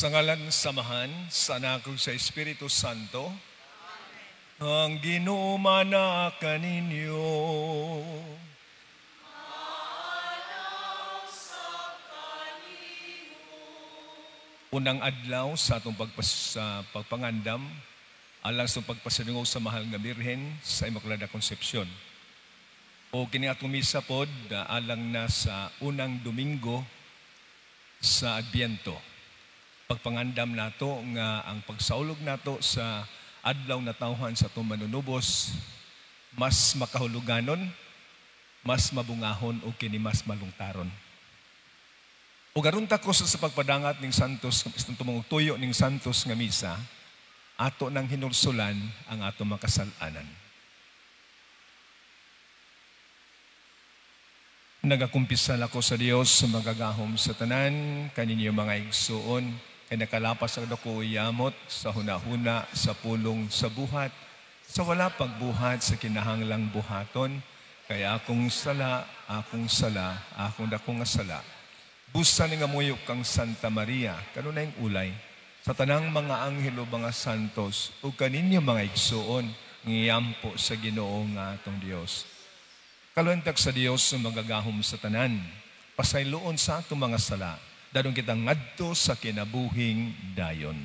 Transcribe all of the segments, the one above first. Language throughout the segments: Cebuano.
Sa ngalan sa Amahan, sa Anak ug sa Espiritu Santo, ang Ginoo mana kaninyo. Unang adlaw sa atong pagpangandam alang sa pagpasalungog sa mahal nga Birhen sa Immaculada Concepcion. O kini atong misa pod alang na sa unang Domingo sa Adbyento. Pagpangandam nato nga ang pagsaulog nato sa adlaw na tawhan sa atong manunubos mas makahuluganon, mas mabungahon o kini mas malungtaron. O garon ta ko sa pagpadangat ning Santos, tumong tuyo ning Santos nga misa, ato nang hinulsulan ang ato makasal-anan. Nagakumpisal ako sa Dios sa magagahom sa tanan, kaninyo mga igsuon, kay nakalapas ang dako yamot sa hunahuna, sa pulong, sa buhat, sa wala pagbuhat sa kinahanglang buhaton, kay akong sala, akong sala, akong dako nga sala. Busa ni nga muyok kang Santa Maria, kanunayng ulay, sa tanang mga anghel o mga santos, o kaninyo mga igsuon, ngiyampo sa Ginoo nga atong Dios. Kaluntag sa Dios ang magagahom sa tanan, pasayloon sa atong mga sala, dadong kitang ngadto sa kinabuhing dayon.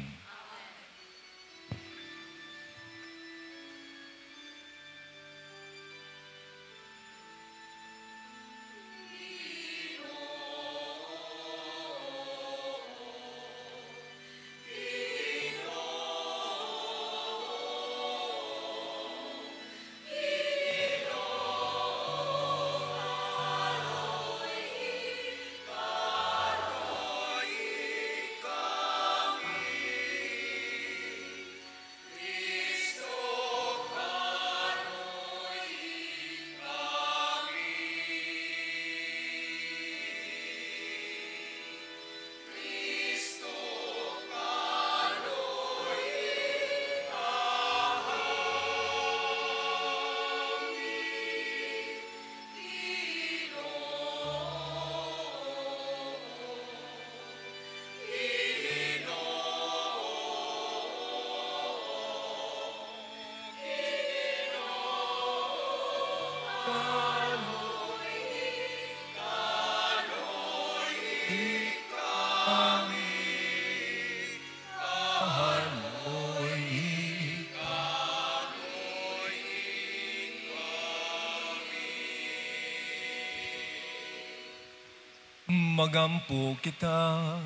Magampo kita.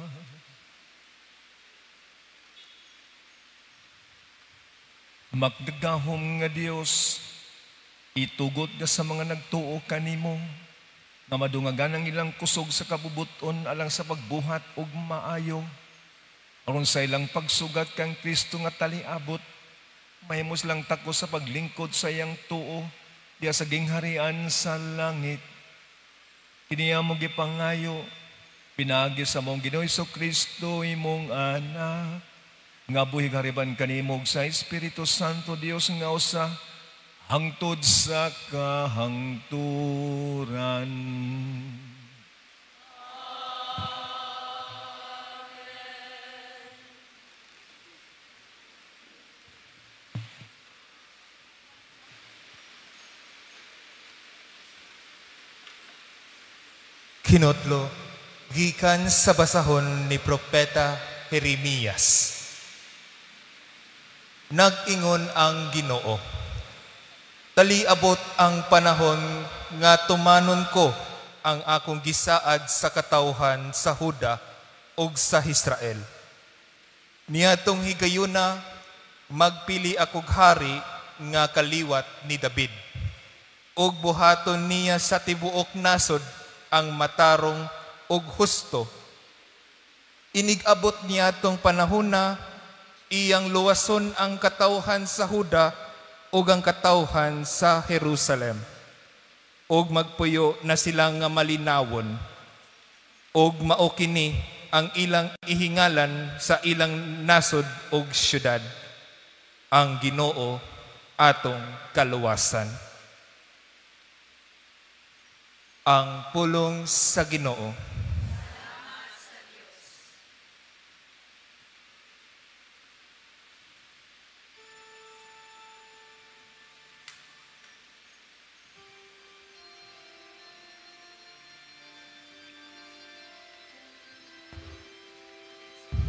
Makgagahom nga Dios, itugot nga sa mga nagtuo kanimo, nga madungagan ang ilang kusog sa kabubuton alang sa pagbuhat og maayo. Aron sa ilang pagsugat kang Kristo nga taliabot, mahimo silang takos sa paglingkod sa iyang tuo, diya sa gingharian sa langit. Kiniya mo gipangayo, pinagi sa mong Ginoo Jesu Kristo imong anak, Nga buhi hariban kanimo sa Espiritu Santo Dios nga usa hangtod sa kahangturan. Kinotlo, gikan sa basahon ni Propeta Jeremias. Nag-ingon ang Ginoo, taliabot ang panahon nga tumanon ko ang akong gisaad sa katawhan sa Huda ug sa Israel. Niadtong higayuna magpili akog hari nga kaliwat ni David. Ug buhaton niya sa tibuok nasod ang matarong ug husto. Inig-abot niadtong panahona, iyang luwason ang katawhan sa Huda ug ang katawhan sa Jerusalem. Ug magpuyo na sila nga malinawon. Ug mao kini ang ilang ihingalan sa ilang nasod ug syudad, ang Ginoo atong kaluwasan. Ang pulong sa Ginoo.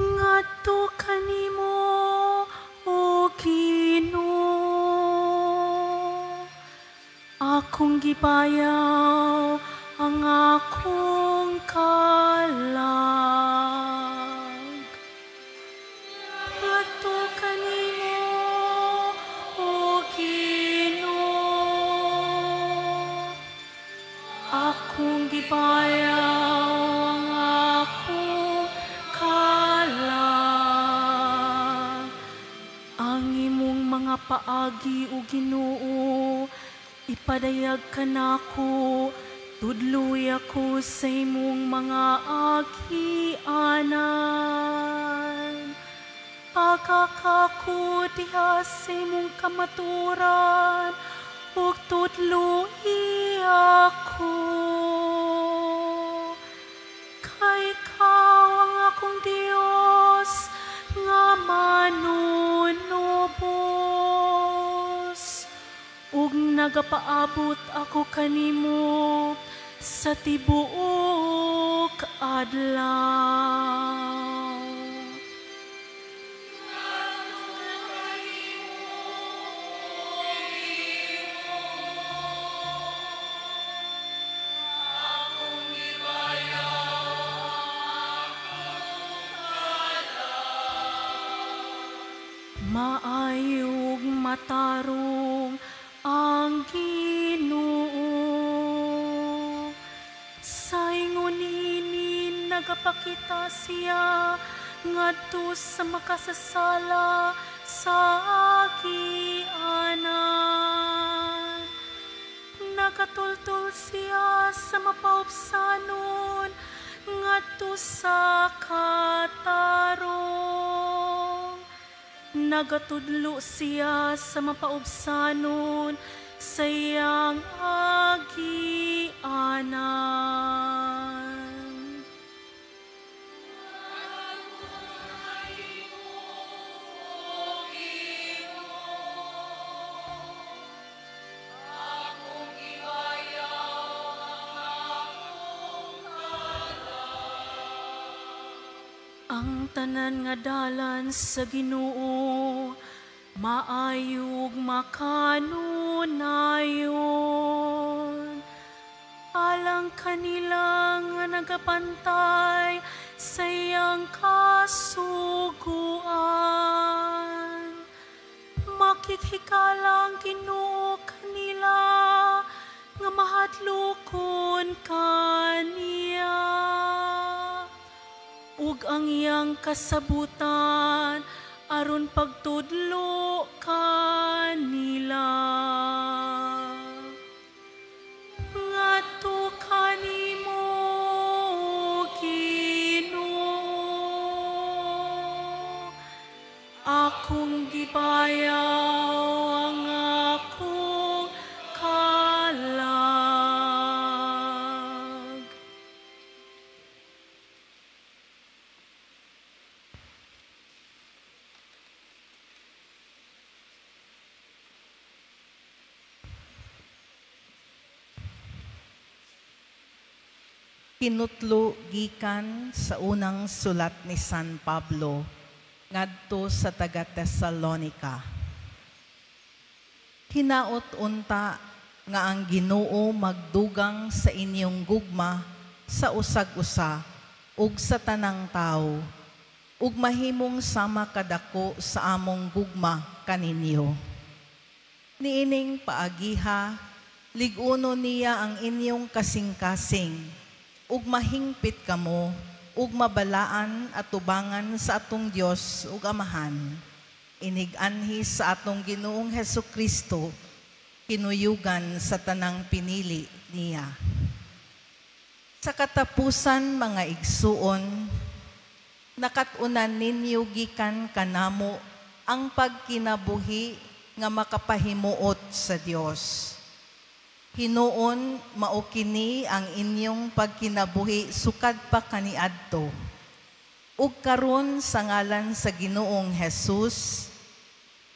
Ngadto kanimo, O Ginoo, akong gibayaw ang akong kalag. Ngadto kanimo, O Ginoo, akong gibayaw ang akong kalag. Ang imong mga paagi, O Ginoo, ipadayag kanako, tudloy ako sa imong mga agianan. Pagkakako diha sa imong kamaturan, ug tudloy ako. Kay ikaw ang akong Dios nga manunubos, ug nagapaabot ako kanimo sa tibuok adlaw. Maayog matarong ang Ginoo. Sa ingon niini nagapakita siya ngadto sa makasasala sa agianan. Nagatultol siya sa mapaupsanon ngadto sa katarong. Nagatudlo siya sa mapaubsanon sa iyang agianan. Ang tanan nga dalan sa Ginoo maayog makanunayon. Alang kanila nga nagapantay sa iyang kasuguan. Makighikala ang Ginoo kanila nga mahadlokon kaniya. Ug ang iyang kasabutan aron pagtudlo kanila. Ngadto kanimo, Ginoo, Kinutlo gikan sa unang sulat ni San Pablo ngadto sa taga Tesalonica. Hinaot unta nga ang Ginoo magdugang sa inyong gugma sa usag-usa ug sa tanang tawo ug mahimong sama kadako sa among gugma kaninyo. Niining paagiha, lig-uno niya ang inyong kasing-kasing ug mahingpit kamo ug mabalaan at tubangan sa atong Dios ug Amahan. Inig-anhi sa atong Ginoong Hesukristo, kinuyugan sa tanang pinili niya. Sa katapusan, mga igsuon, nakat-unan ninyo gikan kanamo ang pagkinabuhi nga makapahimuot sa Dios. Hinuon mao kini ang inyong pagkinabuhi sukad pa kaniadto. Ug karon sa ngalan sa Ginoong Hesus,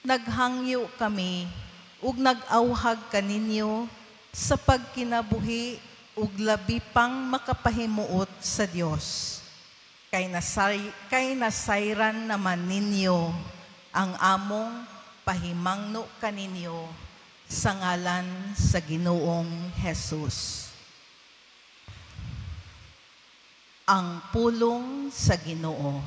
naghangyo kami ug nag-awhag kaninyo sa pagkinabuhi ug labi pang makapahimuot sa Dios. Kay nasayran naman ninyo ang among pahimangno kaninyo sa ngalan sa Ginoong Hesus. Ang pulong sa Ginoo.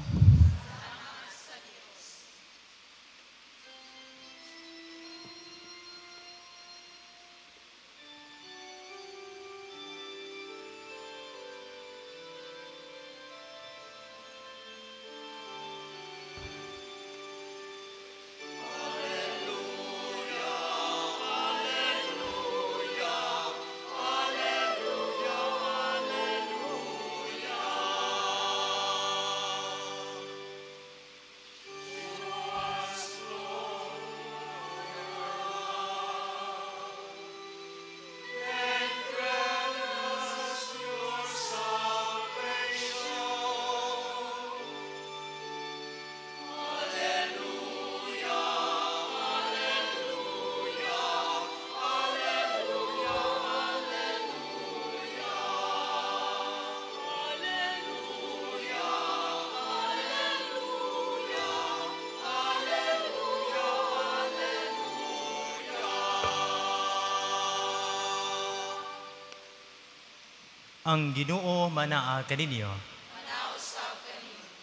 Ang Ginoo manaa kaninyo.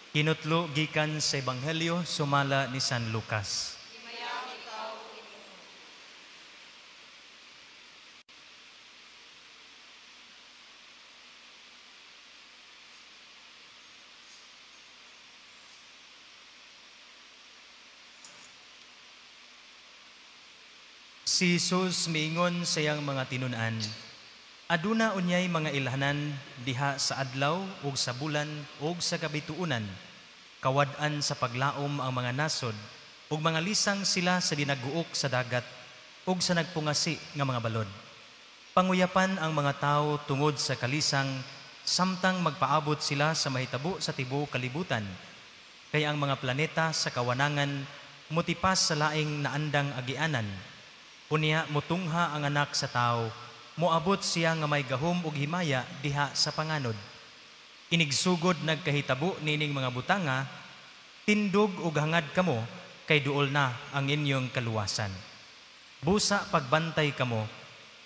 Kinutlo gikan sa Ebanghelyo sumala ni San Lucas. Si Jesus miingon sa iyang mga tinun-an, aduna unyay mga ilhanan diha sa adlaw ug sa bulan ug sa kabituonan, kawad-an sa paglaom ang mga nasod ug mga lisang sila sa dinaguok sa dagat ug sa nagpungasi nga mga balod. Panguyapan ang mga tawo tungod sa kalisang samtang magpaabot sila sa mahitabo sa tibuok kalibutan. Kay ang mga planeta sa kawanangan motipas sa laing naandang agianan. Unya motungha ang anak sa tawo, moabot siya nga may gahom ug himaya diha sa panganod. Inigsugod nagkahitabo niining mga butanga, tindog ug hangad kamo kay duol na ang inyong kaluwasan. Busa pagbantay kamo,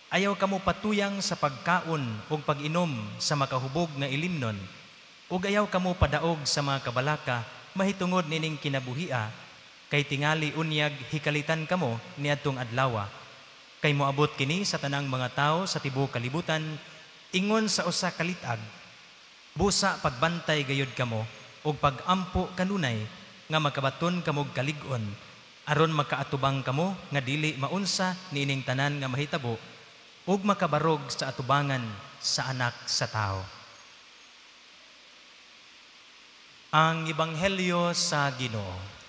ayaw kamo patuyang sa pagkaon ug pag-inom sa makahubog nga ilimnon, ug ayaw kamo padaog sa mga kabalaka mahitungod niining kinabuhia, kay tingali unyag hikalitan kamo niadtong adlawa. Kay moabot kini sa tanang mga tawo sa tibuok kalibutan, ingon sa usa ka lit-ag. Busa pagbantay gayud kamo ug pagampo kanunay nga makabaton kamog kalig-on, aron makaatubang kamo nga dili maunsa niining tanan nga mahitabo ug makabarog sa atubangan sa anak sa tawo. Ang Ebanghelyo sa Ginoo.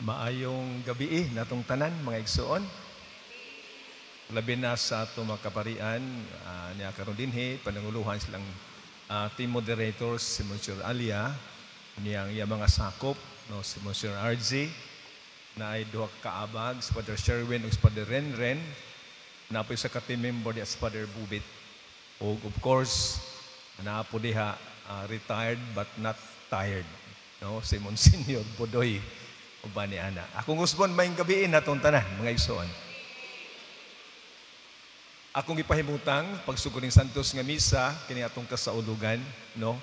Maayong gabi natong tanan, mga igsoon. Labi na sa atong mga kaparian niya karon dinhi, pananguluhan silang team moderators, si Monsieur Alia, niyang iya mga sakop, no, si Monsieur RZ, na ay duha ka kaabag, si Father Sherwin ug si Father Renren, na po sa ka-team member di si Father Bubit. O of course, naa po diha retired but not tired, no, si Monsignor Bodoy uban ni ana. Akong usbon, maayong gabi natong tanan, mga igsoon. Akong gipahimutang pagsugod ning Santos nga misa kini atong kasaulugan, no?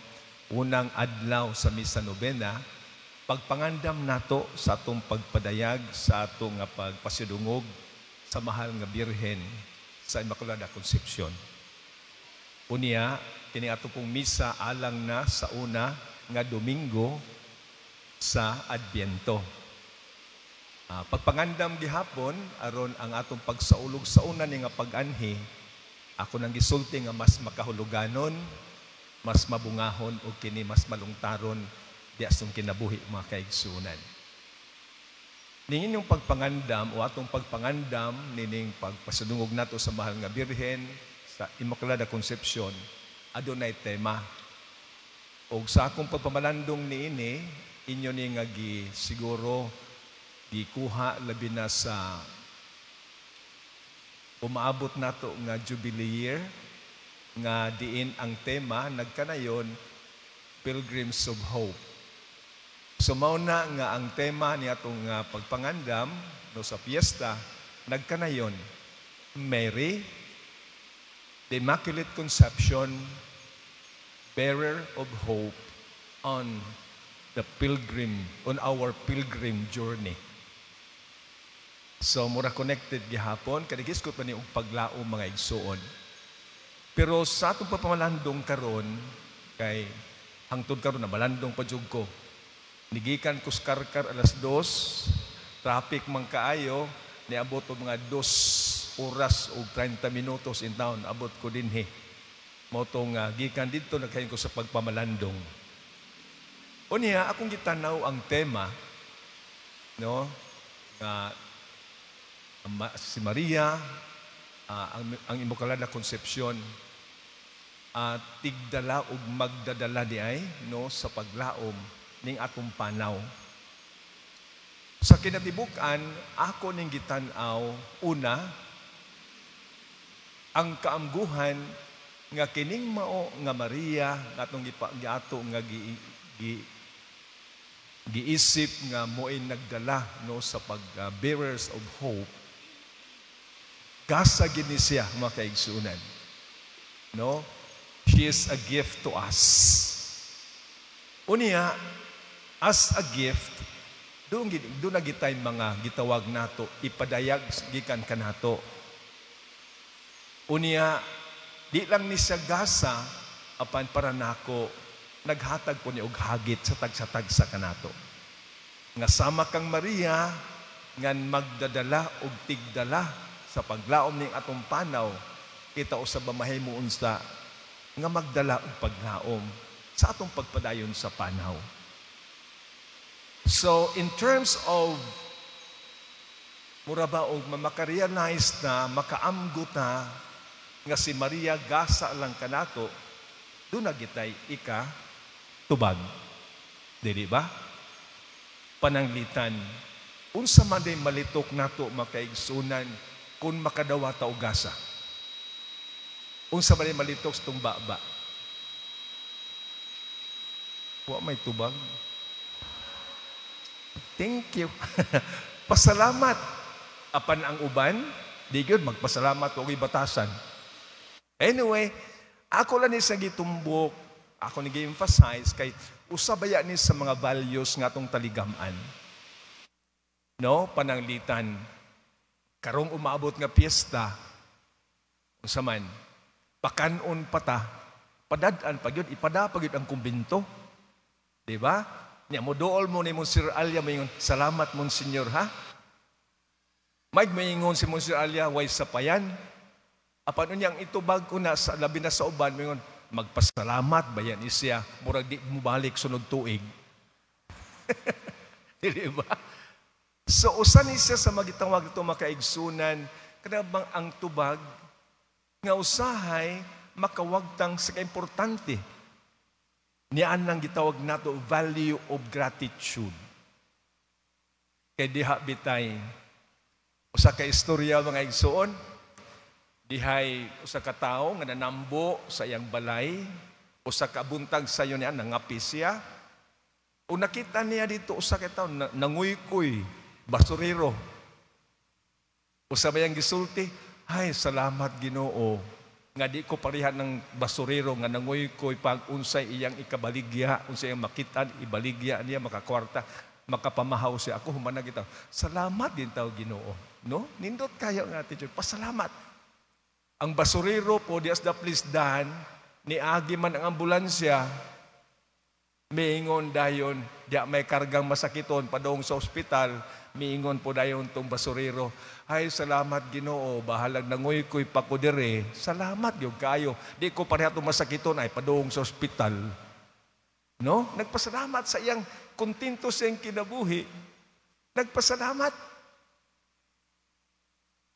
Unang adlaw sa misa nobena, pagpangandam nato sa atong pagpadayag sa atong nga pagpasidungog sa mahal nga Birhen sa Immaculada Concepcion. Unya, kini ato pong misa alang na sa una nga Domingo sa Adbyento. Pagpangandam gihapon aron ang atong pagsaulog sa una ni nga pag-anhi, ako nang gisulti nga mas makahuluganon, mas mabungahon o kini mas malungtaron di asong kinabuhi, mga kaigsunan. Ningin yung pagpangandam o atong pagpangandam nining pagpasadungog nato sa mahal nga Birhen sa Immaculada Concepcion, adunay tema. Og sa akong pagpamalandong niini, inyo ni nga gi siguro gikuha labi na sa umaabot nato nga Jubilee Year nga diin ang tema nagkanayon Pilgrims of Hope. So mao na nga ang tema ni atong pagpangandam, no, sa piyesta nagkanayon Mary, the Immaculate Conception, bearer of hope on our pilgrim journey. So mura connected gihapon kay giskot pa ni og paglaom, mga igsuon. Pero sa atong pagpamalandong karon, kay hangtod karon na malandong pa jud ko. Nigikan ko sa Carcar alas 2, traffic man kaayo, niabot og mga 2 oras ug 30 minutos in town, abot ko dinhi. Mao tong gikan didto naghain ko sa pagpamalandong. Unya, akong gitanaw ang tema, no, nga si Maria, ang Immaculada Concepcion, tigdala ug magdadala di ay, no, sa paglaom ning atong panaw. Sa kinatibuk-an, ako ning gitan-aw una ang kaamguhan nga kining mao nga Maria nga atong giato nga gi, gi giisip nga mo'y nagdala, no, sa pag bearers of hope. Gasa gini siya, mga kaigsunan, no? She is a gift to us. Unya, as a gift, doon na gitay mga gitawag nato ipadayag gikan kanato. Unya, di lang ni siya gasa, apan para nako naghatag po ni og hagit sa tagsa-tagsa kanato. Nga sama kang Maria ngan magdadala og tigdala sa paglaom ning atong panaw, kita usab mahimo unsa nga magdala og paglaom sa atong pagpadayon sa panaw. So in terms of mura ba og makarealize na, makaamgot na nga si Maria gasa lang kanato, doon na gitay ika tubag. Dili ba? Pananglitan, unsa man day malitok nato, makaigsunan, kung makadawa ta og gasa? Unsa man day malitok sa tumba ba? Wa may tubag. Thank you. Pasalamat. Apan ang uban, di gyud magpasalamat og batasan. Anyway, ako lang ni sa gitumbok, ako ni gi-emphasize kay usabaya ni sa mga values nga atong taligaman. No, pananglitan karong umaabot nga piyesta, unsa man, pakanon pa ta, padad-an pa gyud, ipada pa gyud ang kumbento. Di ba? Nya mo dool mo ni Monsignor Alia, moingon, "Salamat, Monsignor, ha." May maingon si Monsignor Alia, "Way sapayan." Apan unyang itubag ko na sa labi na sa uban, moingon, "Magpasalamat ba yan siya, murag di mo balik sunod tuig." Di ba? So usa ni siya sa magitawag ito, makaigsunan, kada bang ang tubag nga usahay makawagtang sa kaimportante niyan nang gitawag nato value of gratitude. Kay diha bitay usa ka istorya, mga igsoon, dihay usa ka tawo nga nanambo sa iyang balay, usa ka buntag sayo niya nangapi siya. O nakita niya dito usa ka tawo nanguykoy, basurero. Usa ba yang gisulti, "Ay, salamat Ginoo nga di ko pareha ng basurero nga nanguykoy pag unsay iyang ikabaligya, unsay iyang makitaan, ibaligya niya, makakwarta, makapamahaw siya. Ako human na kita. Salamat din tao Ginoo." No? Nindot kayo nga attitude. Pasalamat. Ang basurero po, di as the please dan, niagi man ang ambulansya, miingon dayon, di may kargang masakiton, padong sa ospital, miingon po dayon tong basurero, "Ay, salamat Ginoo, bahalag nanguykoy pa ko dire, salamat gyud kayo. Di ko pareha tong masakiton, ay padong sa ospital." No? Nagpasalamat sa iyang kontento sa iyang kinabuhi. Nagpasalamat.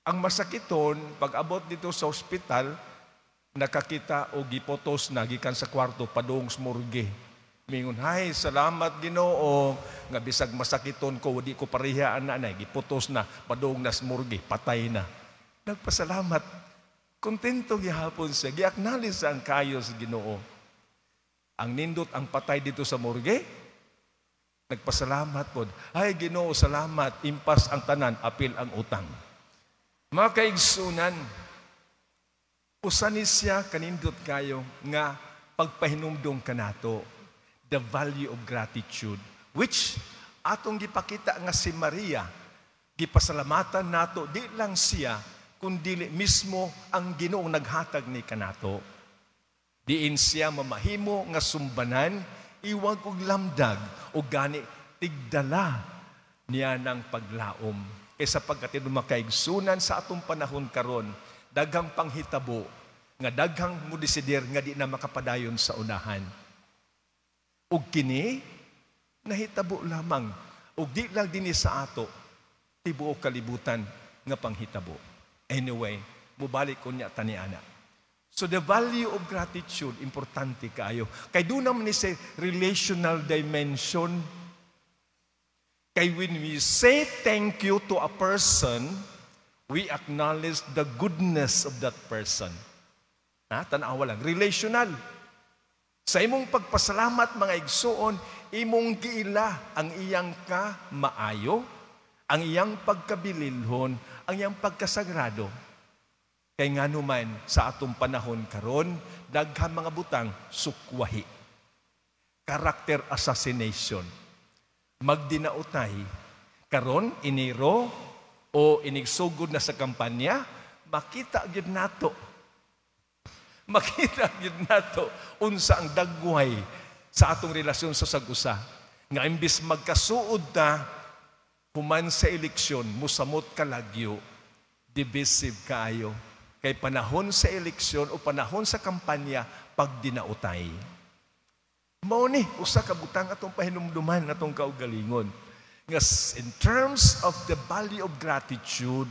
Ang masakiton, pag abot dito sa ospital, nakakita o gipotos na gikan sa kwarto padung sa morgue. Mingon, "Hay, salamat Ginoo, nga bisag masakiton ko, di ko pareha ana na, giputos na, padung na sa morgue, patay na." Nagpasalamat. Kontento gihapon siya, gi-acknowledge ang kayo sa Ginoo. Ang nindot, ang patay dito sa morgue, nagpasalamat pod. "Ay Ginoo, salamat, impas ang tanan, apil ang utang." Mga kaigsunan, usa ni siya kanindot kayo nga pagpahinumdong kanato, the value of gratitude, which atong gipakita nga si Maria, gipasalamatan nato di lang siya, kundi mismo ang Ginoong naghatag ni kanato. Diin siya mamahimo nga sumbanan, iwag og lamdag, o gani tigdala niya ng paglaom. Kaysa pagkat makaigsunan sa atong panahon karon, daghang panghitabo, nga daghang mudesidir nga di na makapadayon sa unahan. Ug kini nahitabo lamang ug di lang dinhi sa ato, tibuok kalibutan nga panghitabo. Anyway, mubalik ko niya tani ana. So the value of gratitude, importante kaayo. Kay doon naman ni sa relational dimension. Kay when we say thank you to a person, we acknowledge the goodness of that person. Ha? Tanawa lang. Relational. Sa imong pagpasalamat, mga igsoon, imong giila ang iyang ka maayo, ang iyang pagkabililhon, ang iyang pagkasagrado. Kay nganuman sa atong panahon karon, daghan mga butang sukwahi. Character assassination. Magdinautay. Karon, Enero o inigsugod na sa kampanya, makita gyud nato. Makita gyud nato unsa ang dagway sa atong relasyon sa sag-usa. Nga imbis magkasuod ta, human sa eleksyon, musamot kalagyo, divisive kaayo. Kay panahon sa eleksyon o panahon sa kampanya, pagdinautay. Mao ni usa ka butang atong pahinumduman atong kaugalingon. Nga in terms of the value of gratitude,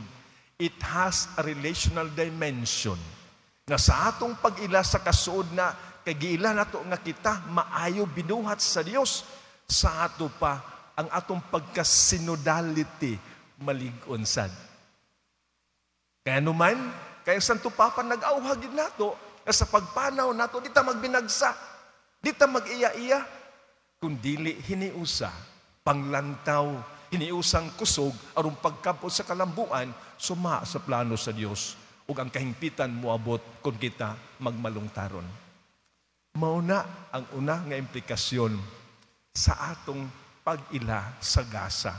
it has a relational dimension. Nga sa atong pag-ila sa kasuod na kay giila nato nga kita maayo binuhat sa Dios, sa ato pa ang atong pagka-synodality malig-on sad. Kaya numan, kaya Santo Papa nag-awhag gid nato nga sa pagpanaw nato di ta magbinagsa, di ta mag-iya-iya, kundili hiniusa panglantaw, hiniusang kusog aron pagkapot sa kalambuan suma sa plano sa Dios ug ang kahingpitan moabot kung kita magmalungtaron. Mao na ang una nga implikasyon sa atong pag-ila sa gasa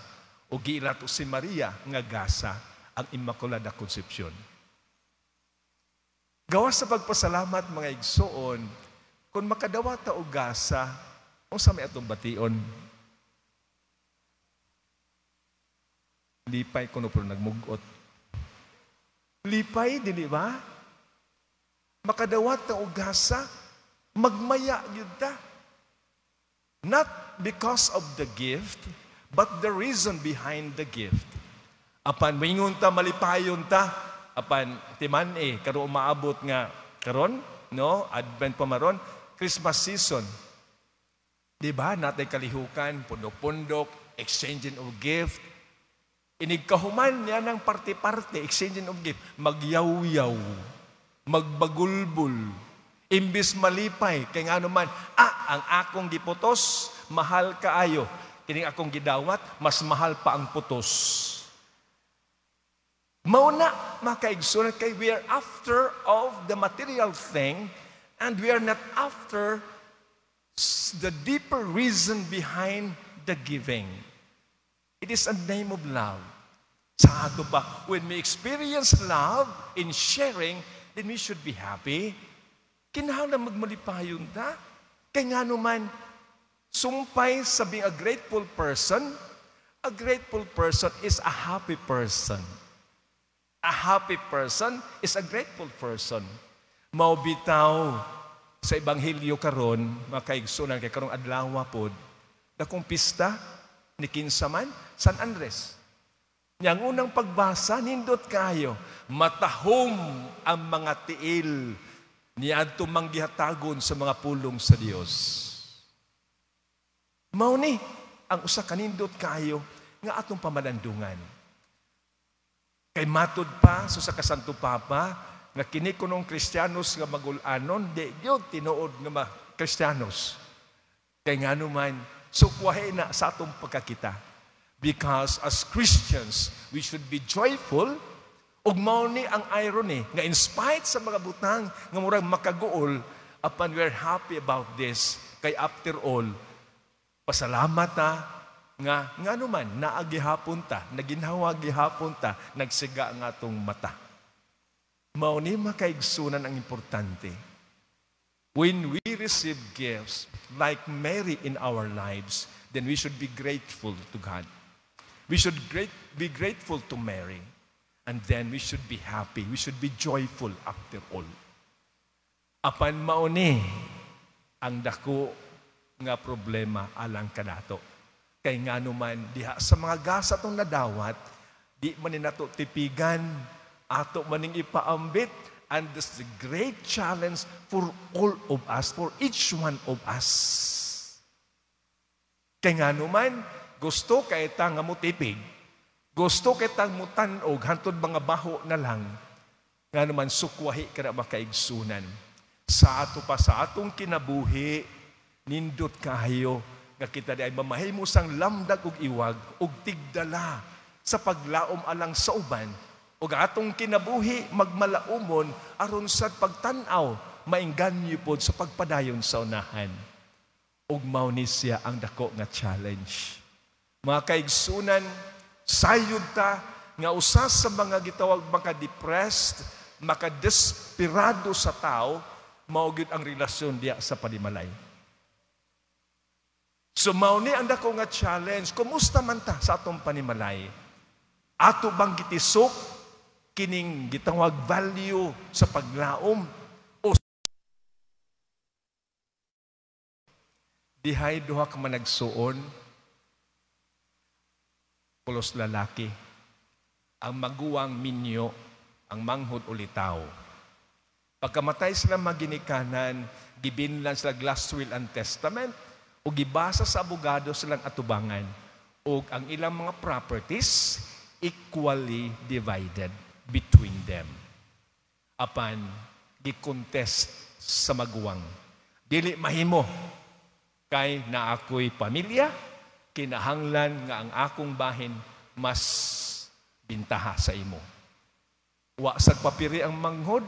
o giila to si Maria nga gasa ang Immaculada Concepcion. Gawas sa pagpasalamat, mga igsoon, kung makadawata og gasa, unsa may atong bation? Lipay kuno pero nagmugot. Lipay, dili ba? Makadawat na og gasa, magmaya gyud ta. Not because of the gift, but the reason behind the gift. Apan moingon ta, malipayon ta, apan timan eh karon maabot nga karon, no, Advent pa maron, Christmas season. Di ba, natay kalihukan, pundok-pundok, exchanging of gift. Inig kahuman niya ng parte-parte, exchanging of gift, magyaw-yaw, magbagulbul, imbis malipay, kay ngano man, ang akong giputos, mahal kaayo. Kining akong gidawat, mas mahal pa ang putos. Mao na, makaigsunan, kay we are after of the material thing and we are not after the deeper reason behind the giving. It is a name of love. Sa ato ba, when we experience love in sharing, then we should be happy. Kinahanglan magmalipayon ta. Kay ngano man, sumpay sa being a grateful person is a happy person. A happy person is a grateful person. Mao bitaw sa ebanghelyo karon, makaigsunan, kay karong adlaw pod dakong pista ni kinsa man? San Andres. Yang unang pagbasa, nindot kayo, matahom ang mga tiil niadto manggihatagon sa mga pulong sa Dios. Mao ni ang usa ka nindot kayo nga atong pamalandungan. Kay matud pa sa ka Santo Papa nga kini kunong Kristiyanos nga magul-anon, di gyud tinuod nga ma Kristiyanos. Kay ngano man, sukwahi na sa atong pagkakita. Because as Christians, we should be joyful, ug mao ni ang irony nga in spite sa mga butang nga murag makaguol, apan we are happy about this, kay after all, pasalamat ta nga ngano man naa gihapon ta, naginhawa gihapon ta, nagsiga ang atong mata. Mao ni, makaigsunan, ang importante. When we receive gifts like Mary in our lives, then we should be grateful to God. We should be grateful to Mary. And then we should be happy. We should be joyful after all. Apan mao ni ang dako nga problema alang kanato. Kay ngano man, diha sa mga gasa atong nadawat, di man ni nato tipigan, ato maning ipaambit, and that's the great challenge for all of us, for each one of us. Kay ngano man, gusto kay ta nga mutipig, gusto kay tang mutan-og hantod mga baho na lang, ngano man sukwahi ka na makaigsunan. Sa ato pa sa atong kinabuhi, nindot kayo nga kita di ay mamahimo sang lamdag ug iwag ug tigdala sa paglaom alang sa uban, ug atong kinabuhi magmalaumon aron sa pagtan-aw maingganyo pod sa pagpadayon sa unahan. Ug mao ni siya ang dako nga challenge. Mga kaigsunan, sayod ta nga usa sa mga gitawag maka-depressed, maka-desperado sa tao, mao gyud ang relasyon diya sa panimalay. So mao ni ang dako nga challenge. Kumusta man ta sa atong panimalay? Ato bang gitisok kining gitawag value sa paglaom? O dihay duha ka managsuon, pulos lalaki. Ang maguwang minyo, ang manghod ulitaw. Pagkamatay sila maginikanan, gibinlan sila last will and testament, o gibasa sa abogado silang atubangan, o ang ilang mga properties equally divided between them. Apan, gi-contest sa maguwang. Dili mahimo, kay na ako'y pamilya, kinahanglan nga ang akong bahin mas bintaha sa imo. Wa sad papiri ang manghod,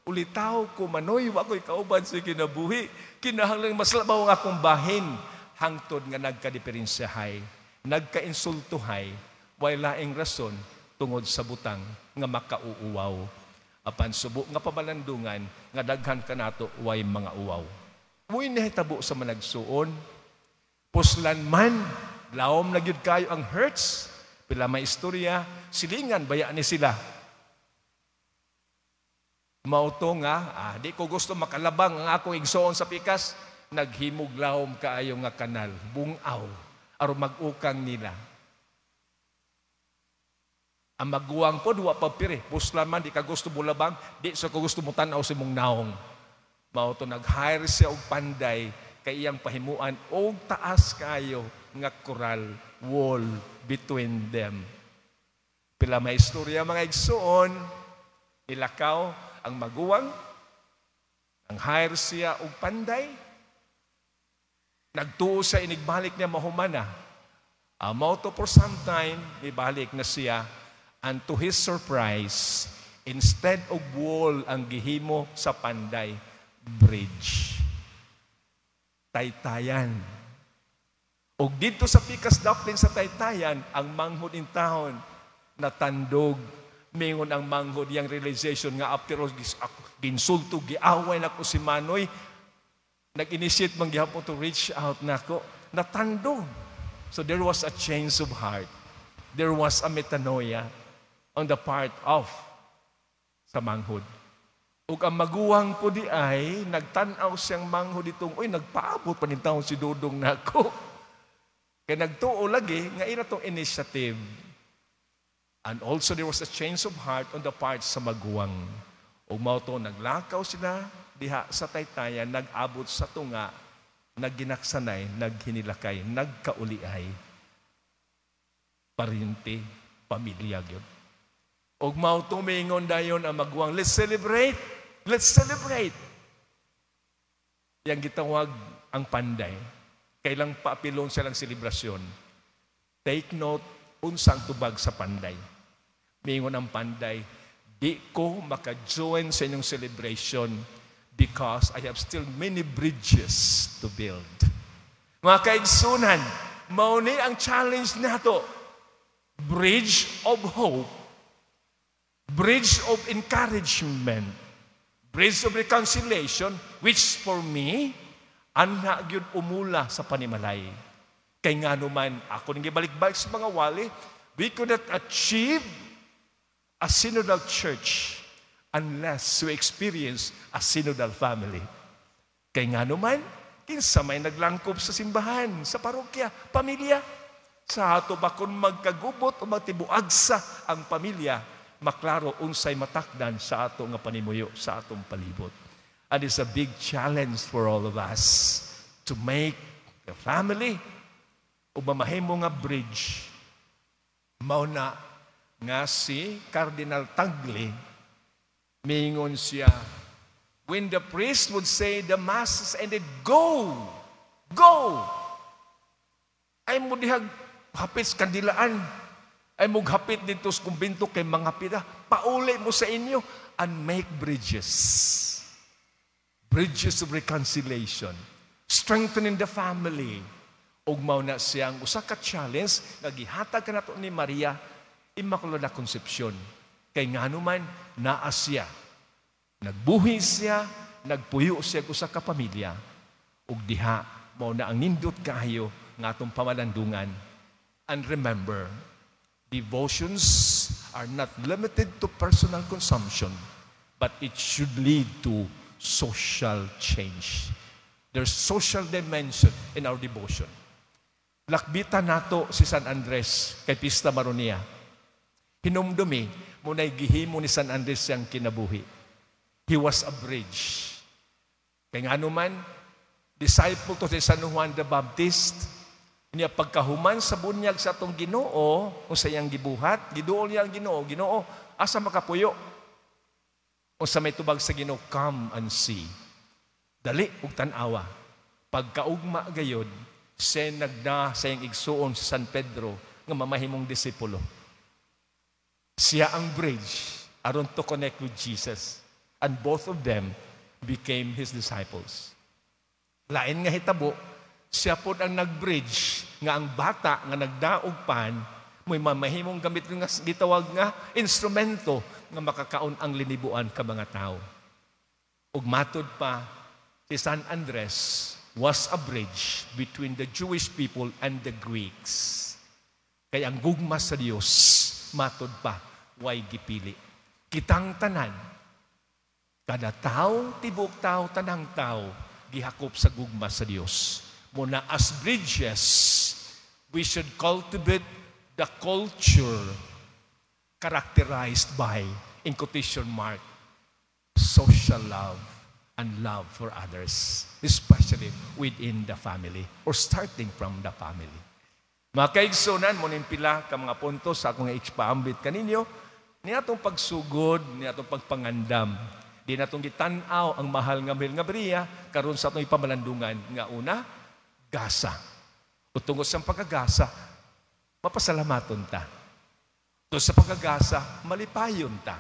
ulitaw ko manoy, wa ko'y kauban sa kinabuhi, kinahanglan mas labaw ang akong bahin, hangtod nga nagkadiferensyahay, nagkainsultuhay, way laing rason tungod sa butang nga makauuwaw. Apan subo nga pamalandungan nga daghan kanato way mga uwaw. Muy nahitabo sa managsuon, puslan man, laom na gyud kayo ang hurts, pila may istorya, silingan baya ni sila. Mauto nga, di ko gusto makalabang ang akong igsoon sa pikas, naghimog laom kaayo nga kanal, bungaw. Aron mag-ukang nila. Ang maguwang po, wa pa piri. Puslan man, di ka gusto bulabang, di sa ka gusto mo tanaw sa imong naong. Mao to nag-hire siya og panday kay iyang pahimuan og taas kayo nga coral wall between them. Pila may istorya, mga igsuon, ilakaw ang maguwang, ang hire siya og panday, nagtuo sa inigbalik niya mahumana. Mao to for some time, ibalik na siya, and to his surprise, instead of wall ang gihimo sa panday, bridge. Taytayan. Og dito sa pikas daplin sa Taytayan, ang manghod in town natandog. Mingon ang manghod yang realization nga after all, ginsulto, giaway nako si Manoy, nag-initiate man gihapon to reach out nako, natandog. So there was a change of heart. There was a metanoia on the part of sa manghod. Ug ang maguwang po di ay, nagtanaw siyang manghod itong, uy, nagpaabot pa nin taon si Dudong nako. Kaya nagtuo lagi, nga ila tong initiative. And also there was a change of heart on the part sa maguwang. Ug mao to naglakaw sila diha sa Taytayan, nag-abot sa tunga, nagginaksanay, naghinilakay, nagkauliay. Parinti, pamilya gyud. Ug mao to mingon dayon ang maguwang, "Let's celebrate! Let's celebrate!" Yang gitawag ang panday. Kailang paapilon silang selebrasyon. Take note, unsang tubag sa panday. Mingon ang panday, "Di ko maka-join sa inyong celebration because I have still many bridges to build." Mga kaigsunan, mao ni ang challenge nato. Bridge of hope, bridge of encouragement, bridge of reconciliation, which for me, anha gyud umula sa panimalay. Kay nga naman, ako nang gibalik-balik sa mga wali, we could not achieve a synodal church unless we experience a synodal family. Kay nga naman, kinsa may naglangkob sa simbahan, sa parokya, pamilya. Sa ato ba kung magkagubot o magtibuagsa ang pamilya, maklaro unsay matakdan sa ato nga panimuyo, sa atong palibot. And it's a big challenge for all of us to make the family o mamahimo nga bridge. Mao na nga si Cardinal Tagle, mingon siya, when the priest would say the Mass is ended, go! Go! Ay mo dihag hapit sa kandilaan. Ay mo hapit dito sa kumbento kay mga pida. Pauli mo sa inyo and make bridges. Bridges of reconciliation. Strengthening the family. Ug mao na siyang usa ka challenge nga gihatag kanato ni Maria Immaculada Concepcion. Kay ngano man naa siya. Nagbuhi siya, nagpuyo siya og usa ka pamilya. Ug diha mao na ang nindot kaayo nga atong pamalandungan. And remember, devotions are not limited to personal consumption, but it should lead to social change. There's social dimension in our devotion. Lakbitan nato si San Andres kay pista maron niya. Hinumdumi mo na'y gihimo ni San Andres siyang kinabuhi. He was a bridge. Kay nga man, disciple to si San Juan the Baptist, niya pagkahuman sa bunyag sa atong Ginoo, kung sa iyang gibuhat, giduol niya ang Ginoo, "Ginoo, asa makapuyo?" O sa may tubag sa Ginoo, "Come and see." Dali ug tan-awa. Pagkaugma gayod, siya nagda sa iyang igsuon sa San Pedro nga mamahimong disipulo. Siya ang bridge aron to connect with Jesus. And both of them became his disciples. Lain nga hitabo, siya pod ang nag-bridge nga ang bata nga nagdaog pan mo'y mamahimong gamit nga gitawag nga instrumento nga makakaon ang linibuan ka mga tao. Ug matud pa, si San Andres was a bridge between the Jewish people and the Greeks. Kay ang gugma sa Dios, matud pa, way gipili. Kitang tanan, kada tao, tibok tao, tanang tao, gihakop sa gugma sa Dios. Muna as bridges, We should cultivate the culture characterized by, in quotation mark, social love and love for others, especially within the family or starting from the family. Mga kaigsunan, mo pila ka mga punto sa akong ipaambit kaninyo, ni atong pagsugod, ni atong pagpangandam, di natong gitan-aw ang mahal nga Maria karon sa atong ipamalandungan nga una, gasa. O tungod sa pagkagasa, mapasalamaton ta. Tungod sa pagkagasa, malipayon ta.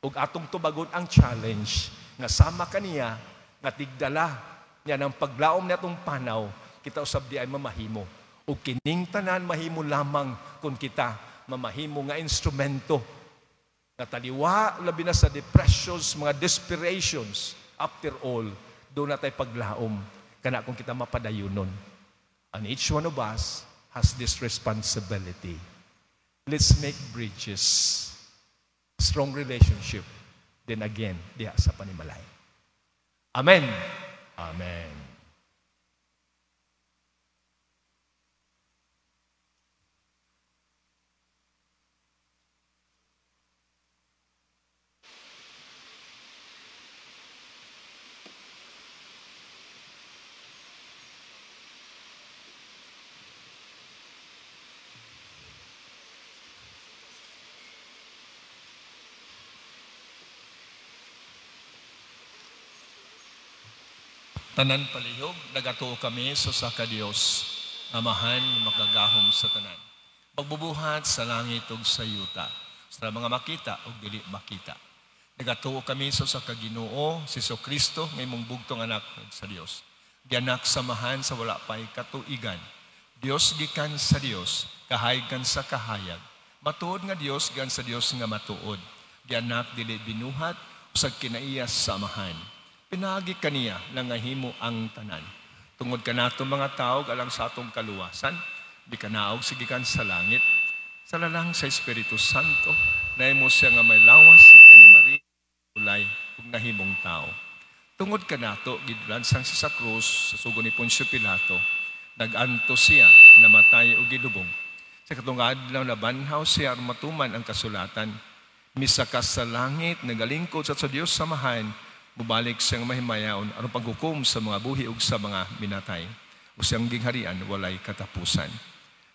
Ug atong tubagon ang challenge nga sama kaniya nga tigdala niya ng paglaom niatong panaw, kita usab di ay mamahimo. Ug kining tanan mahimo lamang kung kita mamahimo nga instrumento nga taliwa labi na sa depressions, mga desperations. After all, doon na tayo paglaom kana kung kita mapadayunon. And each one of us has this responsibility. Let's make bridges. Strong relationship. Then again, diha sa panimalay. Amen. Amen. Tanan palihog, nagatuo kami sa usa ka Dios, Amahan makagahom sa tanan. Pagbubuhat sa langit ug sa yuta, sa mga makita ug dili makita. Nagatuo kami sa usa ka Ginoo, si Jesucristo, nga imong bugtong anak sa Dios. Gianak sa Amahan sa wala pay katuigan. Dios gikan sa Dios, kahayag sa kahayag. Matuod nga Dios gikan sa Dios nga matuod. Gianak dili binuhat, usag kinaiya sa Amahan. Pinaagi kaniya nangahimo ang tanan. Tungod kanato mga tao alang sa atong kaluwasan, bikanaog sigikan sa langit, sa lalang sa Espiritu Santo, nahimo siya nga may lawas gikan ni Maria, ulay ug nahimong tao. Tungod kanato gidlansang siya sa krus sa sugo ni Poncio Pilato, nag-antos siya, namatay ug gilubong. Sa katong adlaw nabanhaw siya aron matuman ang kasulatan. Misaka sa langit, nagalingkod sa Dios Samahan, mubalik siyang mahimayaon aron paghukom sa mga buhi ug sa mga minatay. O siyang gingharian walay katapusan.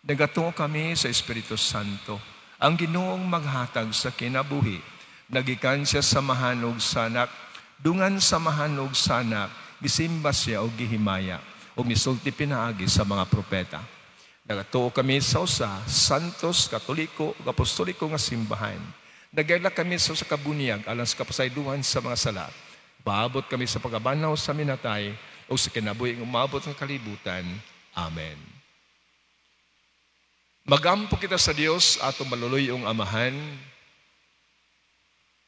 Nagatuo kami sa Espiritu Santo, ang Ginoong maghatag sa kinabuhi. Nagikan siya sa mahanog sanak, dungan sa mahanog sanak, gisimba siya og gihimaya, ug misulti pinaagi sa mga propeta. Nagatuo kami sa usa, Santos, Katoliko, ug Apostoliko nga simbahan. Nagaila kami sa usa ka bunyag alang sa kapasayloan sa mga sala. Paabot kami sa pagabanaw sa minatay o sa kinabuhi ng umabot ng kalibutan. Amen. Magampo kita sa Dios atong maluluyong Amahan.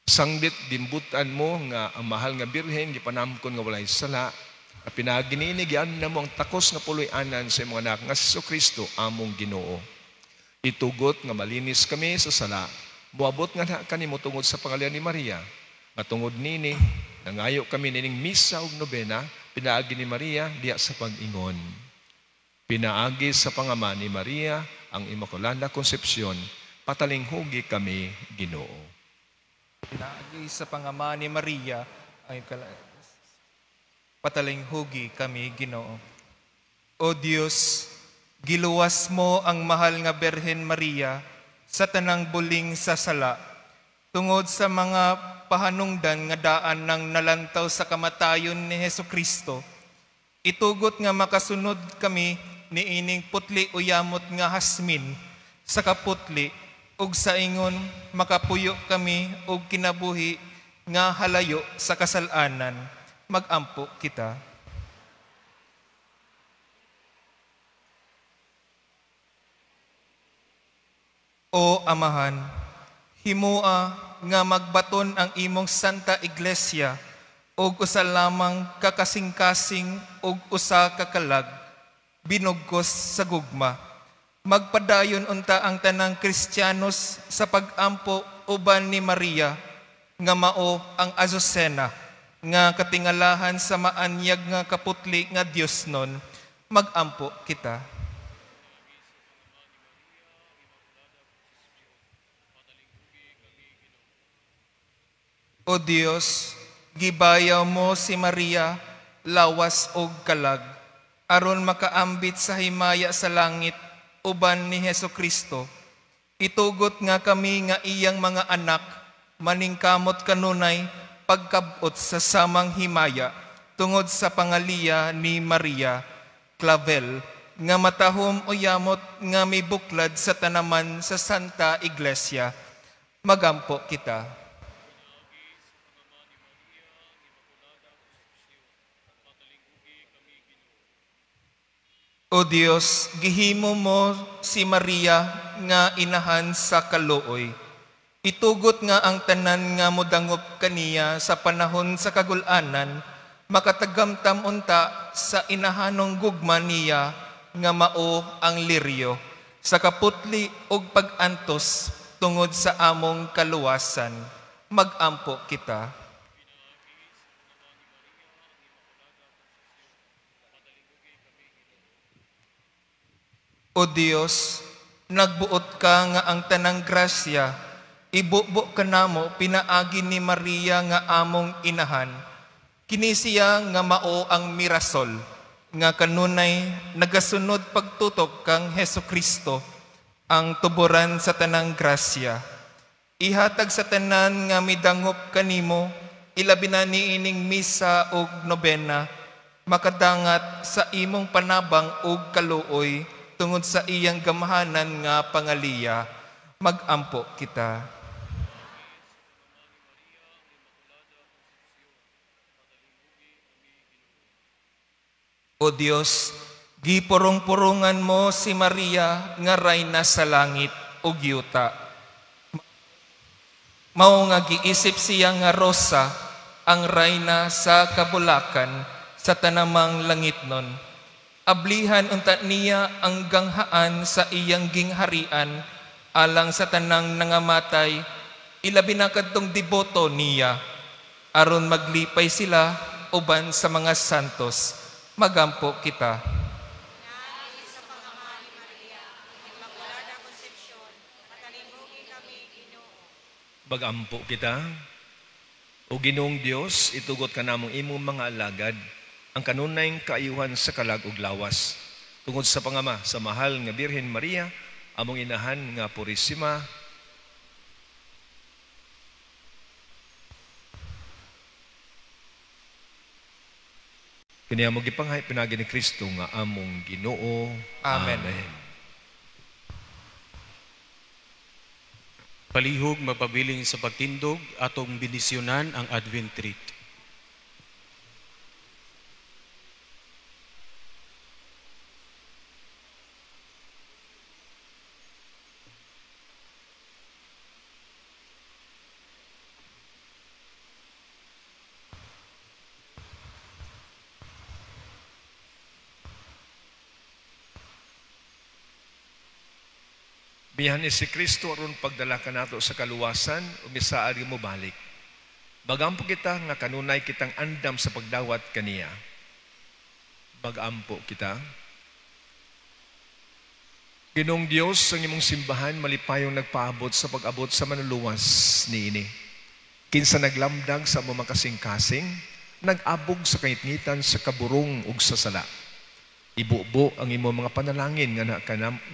Sangbit gimbutan mo nga ang mahal nga Birhen gipanamkon nga walay sala. Pinaginini na mo ang takos nga puloy-anan sa imong anak nga si Jesucristo among Ginoo. Itugot nga malinis kami sa sala. Muabot nga na kanimo tungod sa pangalan ni Maria. Nga tungod nini nangayo kami nining misa ug nobena pinaagi ni Maria diha sa pag-ingon. Pinaagi sa pangama ni Maria ang Immaculada Concepcion, patalinghugi kami Ginoo. Pinaagi sa pangama ni Maria ang patalinghugi kami Ginoo. O Dios, giluwas mo ang mahal nga Birhen Maria sa tanang buling sa sala tungod sa mga pahanungdan nga daan ng nalantaw sa kamatayon ni Hesukristo. Itugot nga makasunod kami niining putli o yamot nga hasmin sa kaputli ug sa ingon makapuyo kami og kinabuhi nga halayo sa kasalanan. Magampo kita. O Amahan, himua nga magbaton ang imong Santa Iglesia og usa lamang kakasingkasing og usa ka kalag binugkos sa gugma. Magpadayon unta ang tanang Kristiyanos sa pag-ampo uban ni Maria nga mao ang Azucena nga katingalahan sa maanyag nga kaputli nga Dios nun. Magampo kita. O Dios, gibayaw mo si Maria, lawas og kalag, aron makaambit sa himaya sa langit uban ni Hesukristo. Itugot nga kami nga iyang mga anak, maningkamot kanunay pagkabot sa samang himaya tungod sa pangaliya ni Maria Clavel, nga matahom o yamot nga mibuklad sa tanaman sa Santa Iglesia. Magampo kita. O Dios, gihimo mo si Maria nga inahan sa kaluoy. Itugot nga ang tanan nga modangop kaniya sa panahon sa kagul-anan, makatagamtam unta sa inahanong gugma niya nga mao ang liryo, sa kaputli ug pag-antos tungod sa among kaluwasan. Magampo kita. O Dios, nagbuot ka nga ang tanang grasya, ibubo ka namo pinaagi ni Maria nga among inahan. Kini siya nga mao ang mirasol, nga kanunay nagasunod pagtutok kang Hesukristo, ang tuboran sa tanang grasya. Ihatag sa tanan nga midangop kanimo, ilabi na niining misa ug nobena, makadangat sa imong panabang ug kaluoy, tungod sa iyang gamhanan nga pangaliya. Magampo kita. O Dios, gipurong-purungan mo si Maria nga rayna sa langit ug yuta. Mao nga giisip siya nga rosa ang rayna sa kabulakan sa tanamang langitnon. Ablihan unta niya ang ganghaan sa iyang gingharian alang sa tanang nangamatay, ilabi na kadtong deboto niya, aron maglipay sila uban sa mga santos. Magampo kita. Magampo kita. O Ginoong Dios, itugot ka namong imong mga alagad ang kanunayng kaayuhan sa kalag ug lawas. Tungod sa pangama sa mahal nga Birhen Maria, among inahan nga Purisima, kini among gipanghay pinaagi ni Kristo nga among Ginoo. Amen. Amen. Palihog mapabiling sa pagtindog atong bendisyonan ang Advent Wreath. Bihan ni si Kristo aron pagdala kanato sa kaluwasan, umisaad mo balik. Bagampo kita nga kanunay kitang andam sa pagdawat kaniya. Bagampo kita. Ginoong Dios, ang imong simbahan malipayong nagpaabot sa pag-abot sa manluluwas niini. Kinsa naglamdag sa among makasing-kasing, nag-abog sa kaingitngitan sa kaburong ug sa sala. Ibubo ang imong mga panalangin nga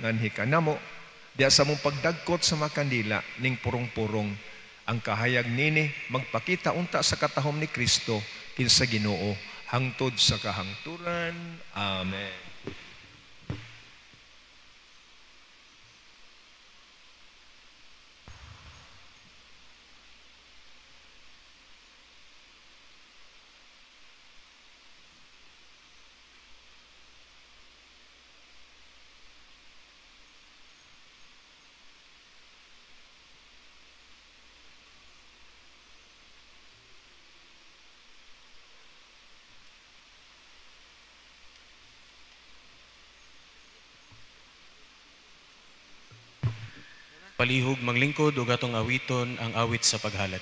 nganhi kanamo, diya sa mong pagdagkot sa mga kandila ning purong-purong. Ang kahayag nini magpakita unta sa katahom ni Kristo kinsa Ginoo hangtod sa kahangturan. Amen. Palihog manglingkod ug atong awiton ang awit sa paghalad.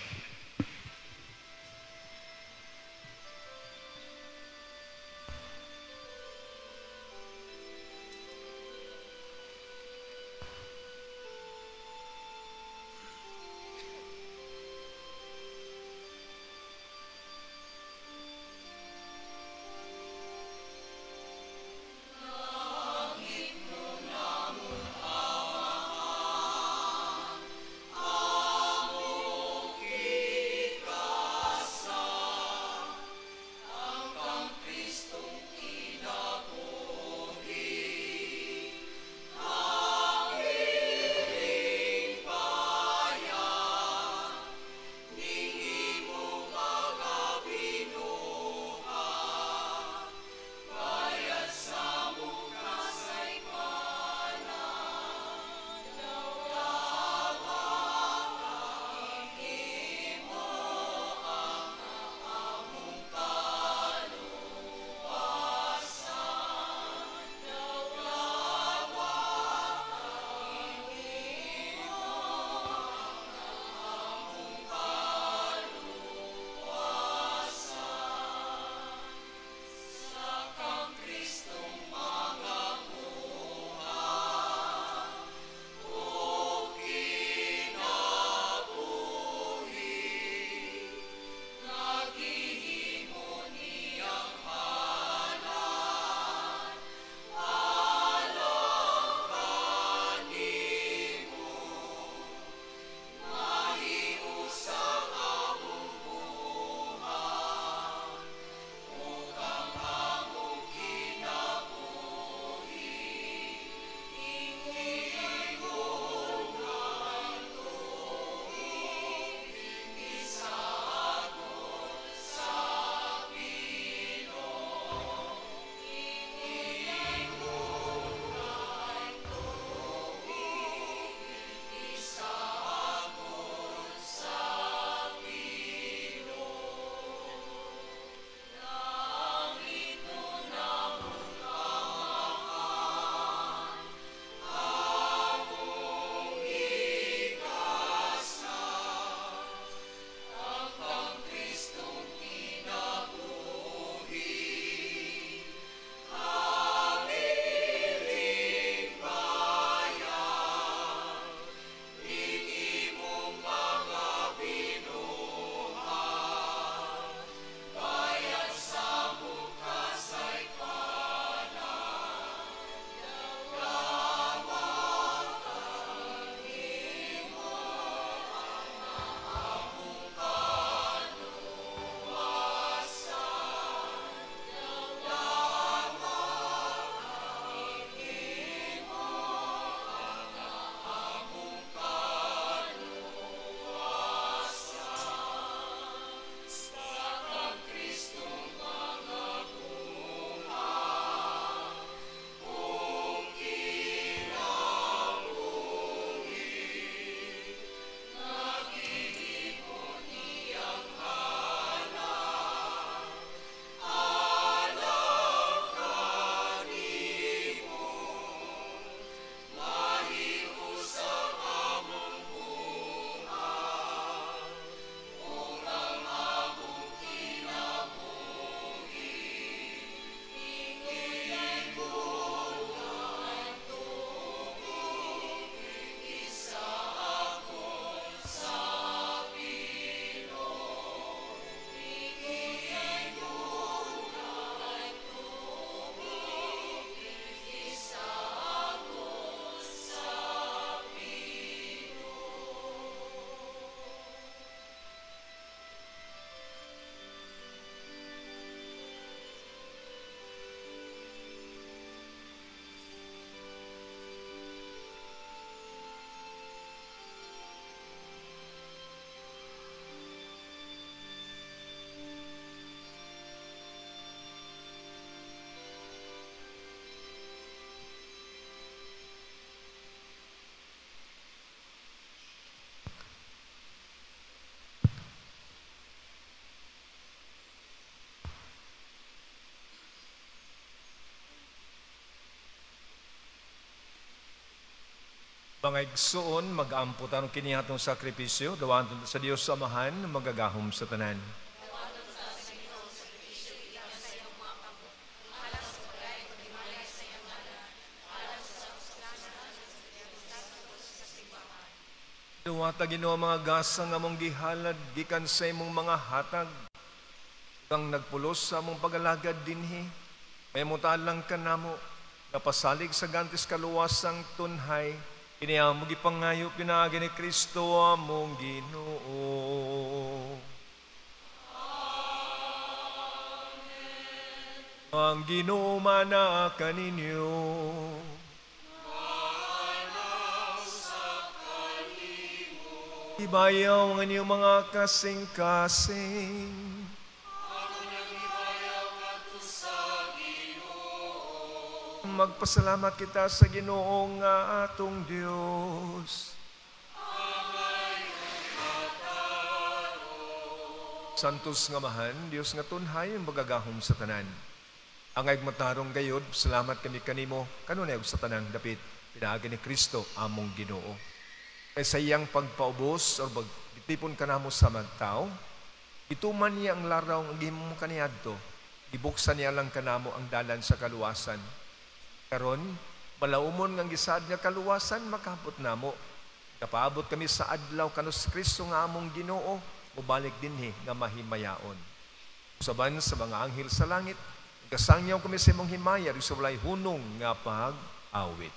Mga igsuon, mag-ampo tanong kini atong sakripisyo, dawaton sa Dios Amahan, magagahom sa tanan. Duwata Ginoo mga gasa nga among gihalad gikan sa imong mga hatag, kang nagpulos sa among pagalagad dinhi, may mutalang kanamo, napasalig sa gantis kaluwasang tunhay, kini among gipangayo pinaagi ni Kristo among Ginoo. Amen. Ang Ginoo mana kaninyo. Ibayaw ang inyong mga kasing-kasing. Magpasalamat kita sa Ginoo nga atong Dios. Santos nga Amahan, Dios nga tunhay, ang magagahom sa tanan. Ang matarong gayod, salamat kami kanimo, kanunay sa tanang dapit, pinaagi ni Kristo among Ginoo. Kay sa iyang pagpaubos o pagtipon kanamo sa magtao, ituman niya ang laraw ang gihimo kaniadto, gibuksan niya lang kanamo ang dalan sa kaluwasan. Karon, balaumon nga gisaad nga kaluwasan makapot namo. Kapaabot kami sa adlaw kanus Kristo nga among Ginoo, mobalik dinhi nga mahimayaon. Usaban sa mga anghel sa langit, kasangyaw kami sa imong himaya sa walay hunong nga pag-awit.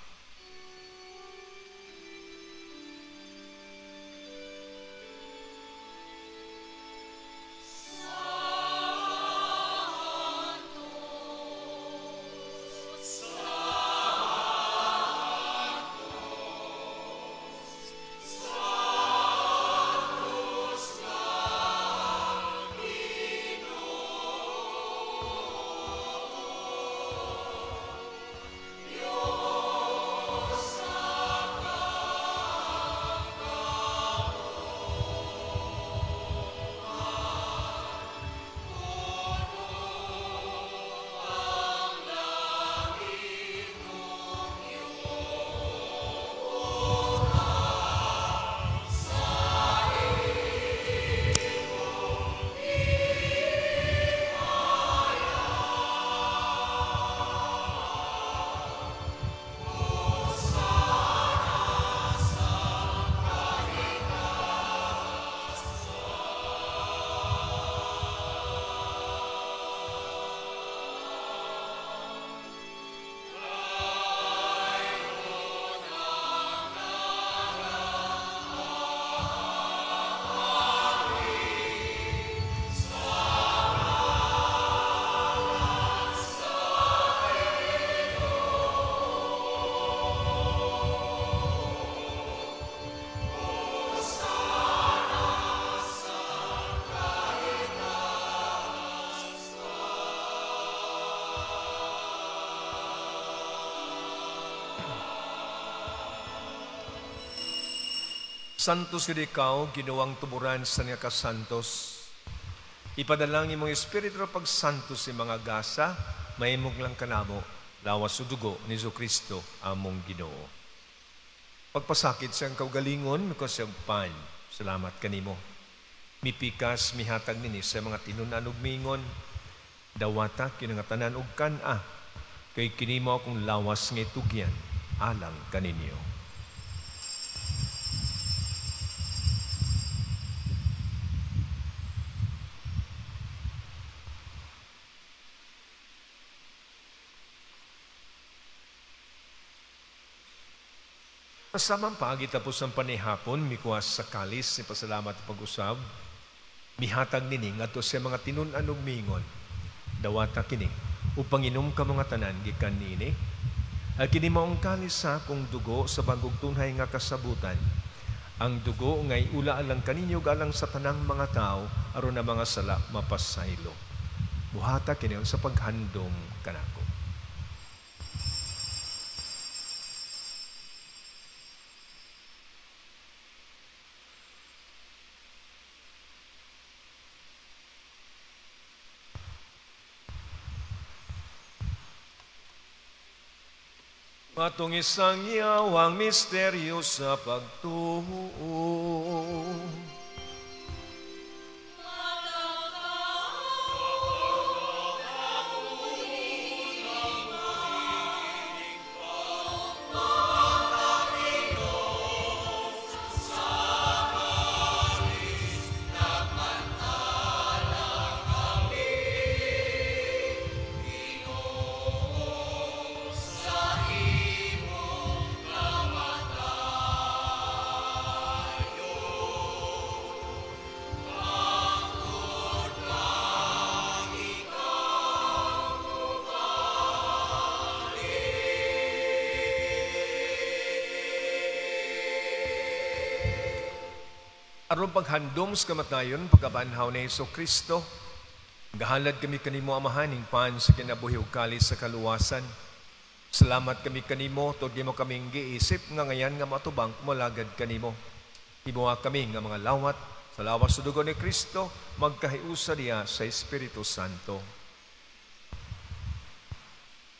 Santos gid ikaw, Ginoong tuburan sa nga kasantos. Ipadalang imong espiritu pagsantos sa mga gasa, mahimong lang kanamo, lawas o dugo ni Jesucristo among Ginoo. Pagpasakit siyang kaugalingon, mikasiyag pan, salamat kanimo. Mipikas, mihatag nini sa mga tinun-an ug mingon, dawata kinangatanan og kan-a, kay kinimo akong lawas nga itugyan, alang kaninyo. Kasamang pagitapos ang panihapon, mikuha sa kalis, ni pasalamat at pag-usab, mihatag nini ngadto sa mga tinun-an ug mingon, dawata kini, upang inom ka mga tanan gikan niini, at kini maong kalis sa akong dugo sa bagong tunhay nga kasabutan. Ang dugo ngay ula alang kaninyo alang sa tanang mga tao, aron na mga sala mapasaylo. Buhata kini sa paghandom kanako. Atong isang yawang misteryo sa pagtuo. Aron paghandom sa kamatayon, pagkabanhaw ni Hesus Kristo, gahalad kami kanimo Amahan ing pan sa kinabuhi ug kalis sa kaluwasan. Salamat kami kanimo, tod mo kaming giisip nga ngayan nga matubang kumalagad kanimo. Himuha kami nga mga lawat sa lawas sa dugo ni Kristo, magkahiusa niya sa Espiritu Santo.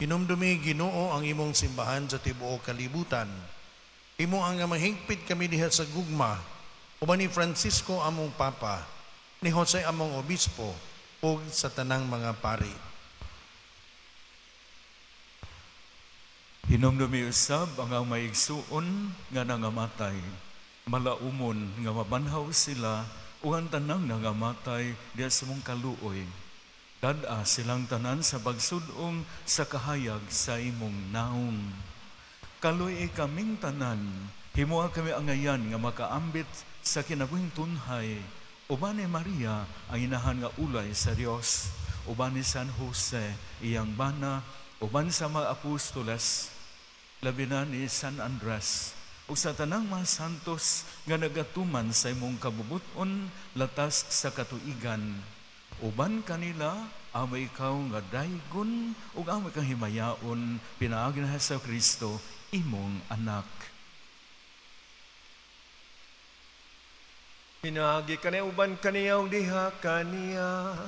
Hinumdumi Ginoo ang imong simbahan sa tibuok kalibutan. Imo ang nga mahigpit kami diha sa gugma, uban ni Francisco among Papa, ni Jose among Obispo, ug sa tanang mga pari. Hinumdumi usab ang maigsuon nga nangamatay, malaumon nga mabanhaw sila ug ang tanang nangamatay diha sa mong kaluoy. Dad-a silang tanan sa pagsud-ong sa kahayag sa imong naong. Kaluoy kaming tanan, himoa kami angayan nga makaambit sa kinabuhing tunhay, uban ni Maria ang inahan nga ulay sa Dios, uban ni San Jose iyang bana, uban sa mga apostoles, labi na ni San Andres, ug sa tanang mga santos nga nagatuman sa imong kabubut-on latas sa katuigan. Uban kanila amo ikaw nga daygon ug amo kang himayaon pinaagi na sa Kristo imong anak. Pinaagi kaniya uban kaniya ug diha kaniya,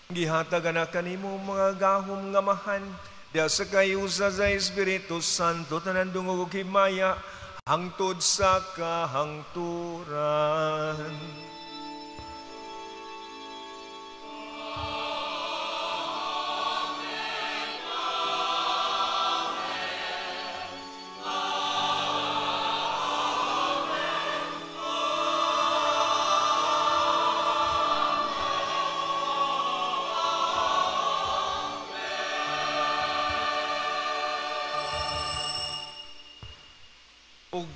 gihatag na kanimo mga gahom nga mahan, diha sa kayusa sa Espiritu Santo, tanan dungog ug himaya, hangtod sa kahangturan.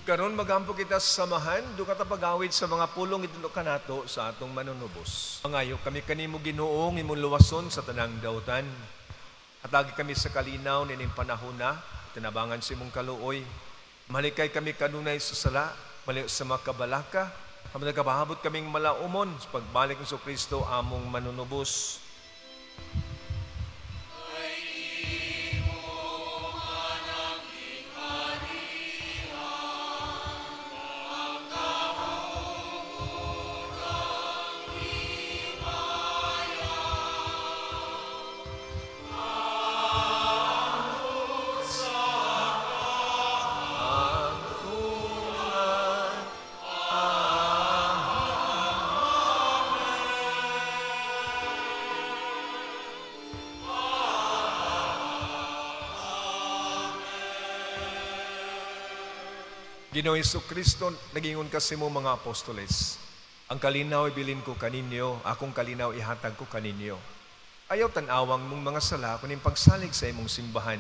Karon magampo kita samahan, do ka pagawid sa mga pulong itulok kanato sa atong manunubos. Mangayo kami kanimo Ginoo imong luwason sa tanang dautan. Hatagi kami sa kalinaw nining panahona, tinabangan sa imong kaluoy. Malikay kami kanunay sa sala, maliw sa mga kabalaka, kami nagkapahabot kaming malaumon sa pagbalik ni Kristo among manunubos. Ginoo Jesucristo, nagingon kasi mo mga apostoles, ang kalinaw ibilin ko kaninyo, akong kalinaw ihatag ko kaninyo. Ayaw tan-awang mong mga sala kuning pagsalig sa imong simbahan,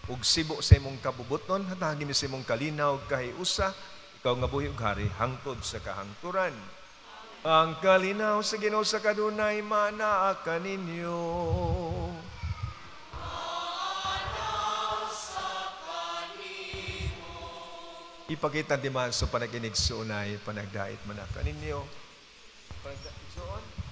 ug sibo sa imong kabubuton, hatagi mi sa imong kalinaw kahiusa, ikaw nga buhi ug hari hangtod sa kahangturan. Ang kalinaw sa Ginoo sa kadunay manaa kaninyo. Ipakita di man sa panaginig suunay, panagdait man na kaninyo. Panagdait suon.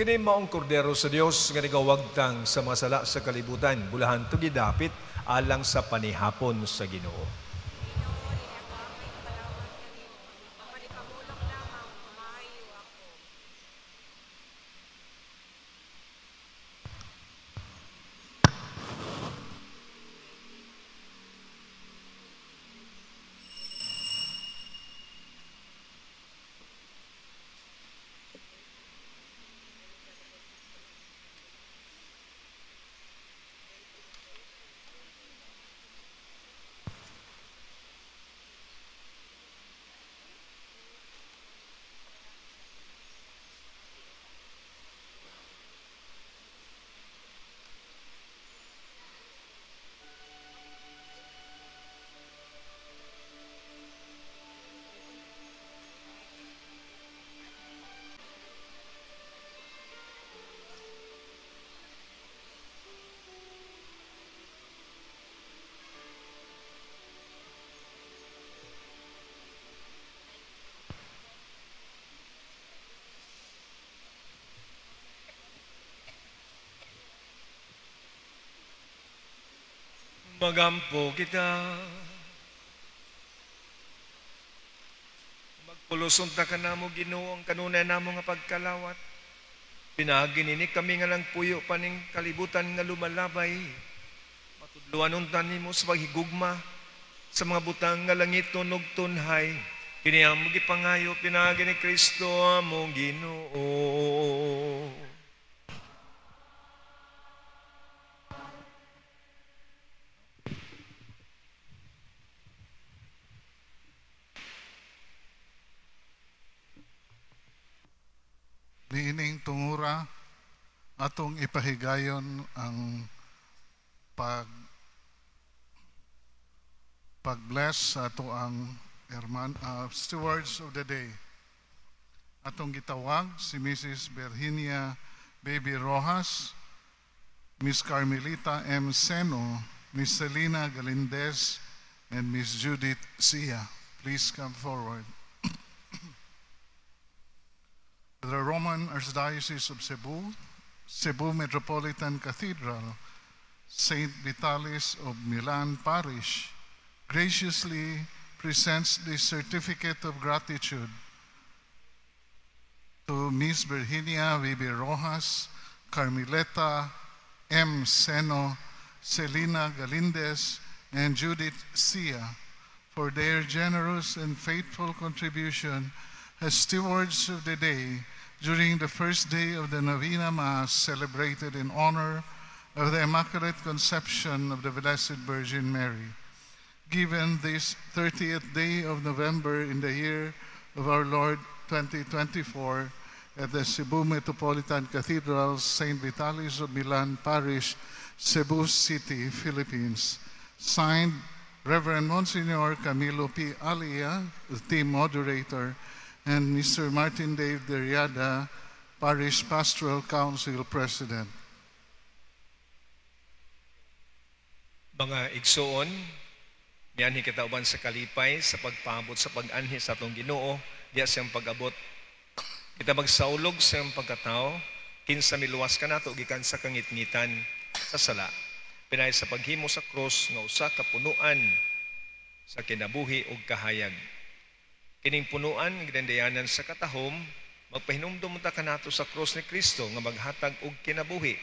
Kini maong kordero sa Dios nga nagawagtang sa mga sala sa kalibutan, bulahan to gidapit alang sa panihapon sa Ginoo. Magampo kita. Magpuloson ta ka namo, Ginoo, ang kanunay namo nga pagkalawat. Pinaagi nini kami nga lang puyo paning kalibutan nga lumalabay. Matudluan unta nimo sa paghigugma sa mga butang nga langit ug tunhay. Kini ang gipangayo pinaagi ni Kristo among Ginoo. Niining tungura atong ipahigayon ang pag-bless sa ato ang stewards of the day. Atong gitawag si Mrs. Virginia Baby Rojas, Miss Carmelita M. Seno, Miss Selena Galindez, and Miss Judith Sia. Please come forward. The Roman Archdiocese of Cebu, Cebu Metropolitan Cathedral, St. Vitalis of Milan Parish, graciously presents this certificate of gratitude to Ms. Virginia Bibi Rojas, Carmelita M. Seno, Selena Galindez, and Judith Sia for their generous and faithful contribution as stewards of the day during the first day of the Novena Mass celebrated in honor of the Immaculate Conception of the Blessed Virgin Mary, given this 30th day of November in the year of our Lord 2024 at the Cebu Metropolitan Cathedral, St. Vitalis of Milan Parish, Cebu City, Philippines. Signed, Reverend Monsignor Camilo P. Alia, the team moderator, and Mr. Martin Dave Deriada, Parish Pastoral Council President. Mga igsoon, mianhi kita uban sa kalipay sa pagpaabot sa pag-anhi sa atong Ginoo, diya siyang pag-abot. Kita magsaulog sa iyang pagkatao, kinsa miluwas kanato gikan sa kangitngitan sa sala. Pinay sa paghimo sa krus nga usa ka punuan sa kinabuhi ug kahayag. Kining punuan gidandayanan sa katahom, magpahinumdom ta kanato sa krus ni Kristo nga maghatag og kinabuhi,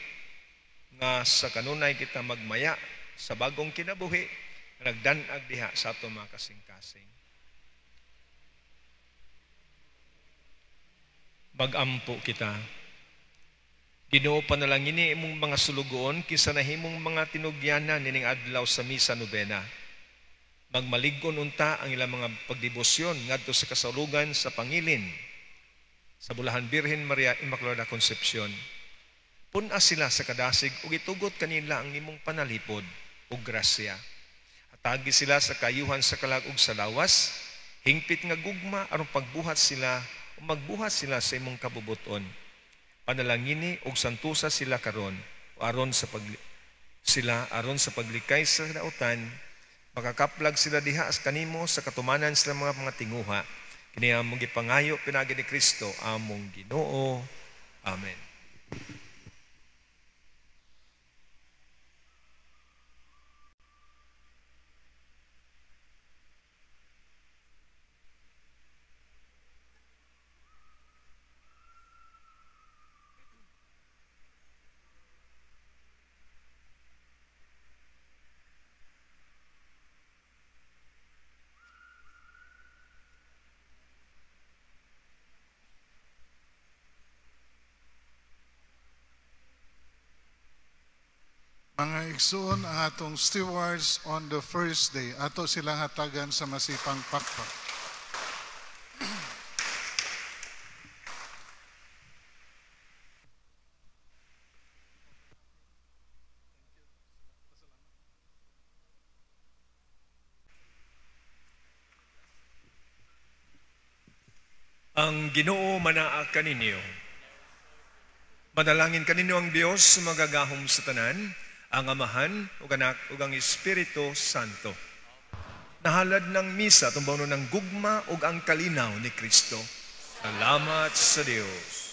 nga sa kanunay kita magmaya sa bagong kinabuhi, nagdan-ag diha sa ato mga kasing-kasing. Magampo kita. Ginoo, panalangini imong mga sulugoon kinsa nahimong mga tinugyanan nining adlaw sa misa nobena. Magmalig-on unta ang ilang mga pagdebosyon ngadto sa kasaulugan sa pangilin sa Bulahan Birhen Maria Immaculada Concepcion. Pun-a sila sa kadasig ug itugot kanila ang imong panalipod ug grasya. Hatagi sila sa kayuhan sa kalag ug sa lawas, hingpit nga gugma aron pagbuhat sila o magbuhat sila sa imong kabubuton. Panalangini ug santusa sila karon aron sa sila aron sa paglikay sa dautan, makakaplag sila diha kanimo sa katumanan sila mga tinguha. Kini among gipangayo pinaagi ni Kristo among Ginoo. Amen. Mga igsoon, ang atong stewards on the first day, ato silang hatagan sa masipang pakpak. Ang Ginoo manaa kaninyo. Manalangin kaninyo ang Dios magagahom sa tanan, ang Amahan ug Anak ug ang Espiritu Santo. Nahalad ng misa tumbaw ng gugma ug ang kalinaw ni Kristo. Salamat sa Dios.